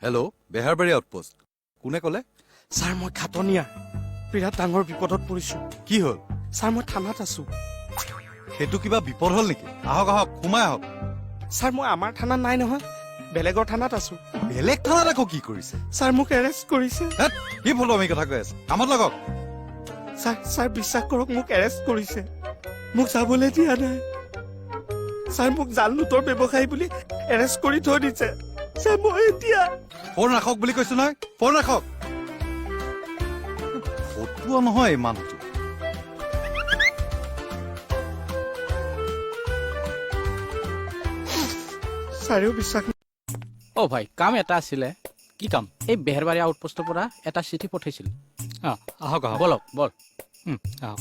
Hello', Beharbari outpost, কোনে ক'লে? Sir, মই খাটনিয়াৰ, বিৰাট ডাঙৰ বিপদত পৰিছো। কি হ'ল? ছাৰ, মই থানাত আছো। সেইটো কিবা বিপদ হ'ল নেকি? আহক আহক, সোমাই আহক। ছাৰ, মই আমাৰ থানাত নাই নহয়, বেলেগৰ থানাত আছো। বেলেগ থানাত আকৌ কি কৰিছে? ছাৰ, মোক এৰেষ্ট কৰিছে। হেত, কি ফটোৱামি কথা কৈ আছে? কামত লাগক। ছাৰ, ছাৰ, বিশ্বাস কৰক, মোক এৰেষ্ট কৰিছে, মোক যাবলৈ দিয়া নাই। ছাৰ, মোক জাল নোটৰ ব্যৱসায়ী বুলি এৰেষ্ট কৰি থৈ দিছে। ছাৰ, মই এতিয়া ফোন ৰাখক বুলি কৈছো নহয়, ফোন ৰাখক। ফটোৱা নহয় এই মানুহটো। ছাৰেও বিশ্বাস অ ভাই, কাম এটা আছিলে। কি কাম? এই বেহেৰবাৰী আউটপোষ্টৰ পৰা এটা চিঠি পঠাইছিল। আহক আহক। বলক, বল। আহক।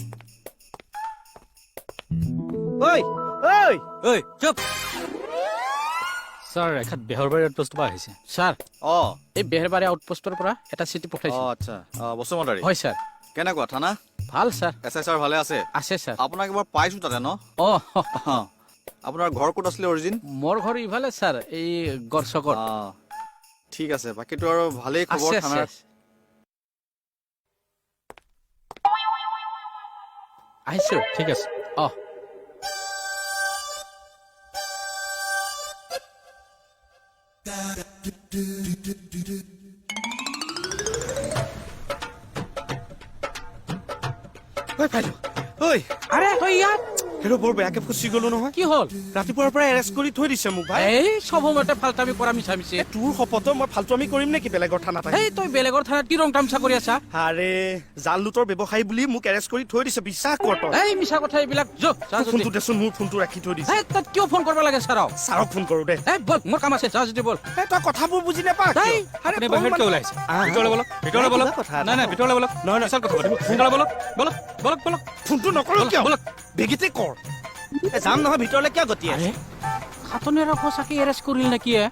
ঐ ঐ। ঐ চুপ। ছাৰ, এখেত বেহৰবাৰী আউটপোষ্টৰ পৰা আহিছে। ছাৰ, অ। এই বেহেৰবাৰী আউটপোষ্টৰ পৰা এটা চিঠি পঠাইছিল। আচ্ছা, বসুমতাৰী? হয় ছাৰ। কেনেকুৱা থানা? ভাল ছাৰ। এছ I sir ভালে আছে? আছে ছাৰ। আপোনাক এবাৰ পাইছো তাতে ন? অ। আপোনাৰ ঘৰ ক'ত আছিলে অৰিজিন? মোৰ ঘৰ ইফালে ছাৰ, এই গড়চকত। ঠিক আছে, বাকীটো আৰু ভালেই খবৰ আছে আছে। থানাৰ? আছে। আহিছো। ঠিক আছে। অ। ঐ পাইলো ঐ। আৰে, তই ইয়াত? হেৰ, বৰ বেয়াকে ফচি গলো নহয়। কি হ'ল? ৰাতিপুৱাৰ পৰা এৰেষ্ট কৰি থৈ দিছে মোক ভাই। এই চব সময়তে ফাল্টামি কৰা মিছা মিছি। এ, তোৰ শপত, মই ফাল্টুৱামি কৰিম নেকি বেলেগৰ থানাত আহি? এই তই বেলেগৰ থানাত কি ৰং তামচা কৰি আছা? আৰে, জাল নোটৰ ব্যৱসায়ী বুলি মোক এৰেষ্ট কৰি থৈ দিছে, বিশ্বাস কৰ তই। এই মিছা কথা এইবিলাক, যো যা তোৰ যদি। ফোনটো দেচোন, মোৰ ফোনটো ৰাখি থৈ দিছে। এই তাত কিয় ফোন কৰিব লাগে ছাৰক? ছাৰক ফোন কৰো দে। এই বল, মোৰ কাম আছে, যা যদি বল। এই তই কথাবোৰ বুজি নাপা কিয়? এই, আৰে, আপুনি তই বাহিৰত কিয় মানে- ওলাইছে? আহ, ভিতৰলৈ বলক, ভিতৰলৈ নাই, বলক। কিবা কথা এটা। নাই নাই, ভিতৰলৈ বলক। নহয়, নহয়। পিছত কথা পাতিম। ভিতৰলৈ বলক, বলক বলক বলক। ফোনটো নকৰো বলক, কিয়? বলক। বেগিতে কৰ। যাম নহয় ভিতৰলৈ, কিয় গতি আছে? আৰে, খাটনিয়াৰক সঁচাকে এৰেষ্ট কৰিল নেকি এ?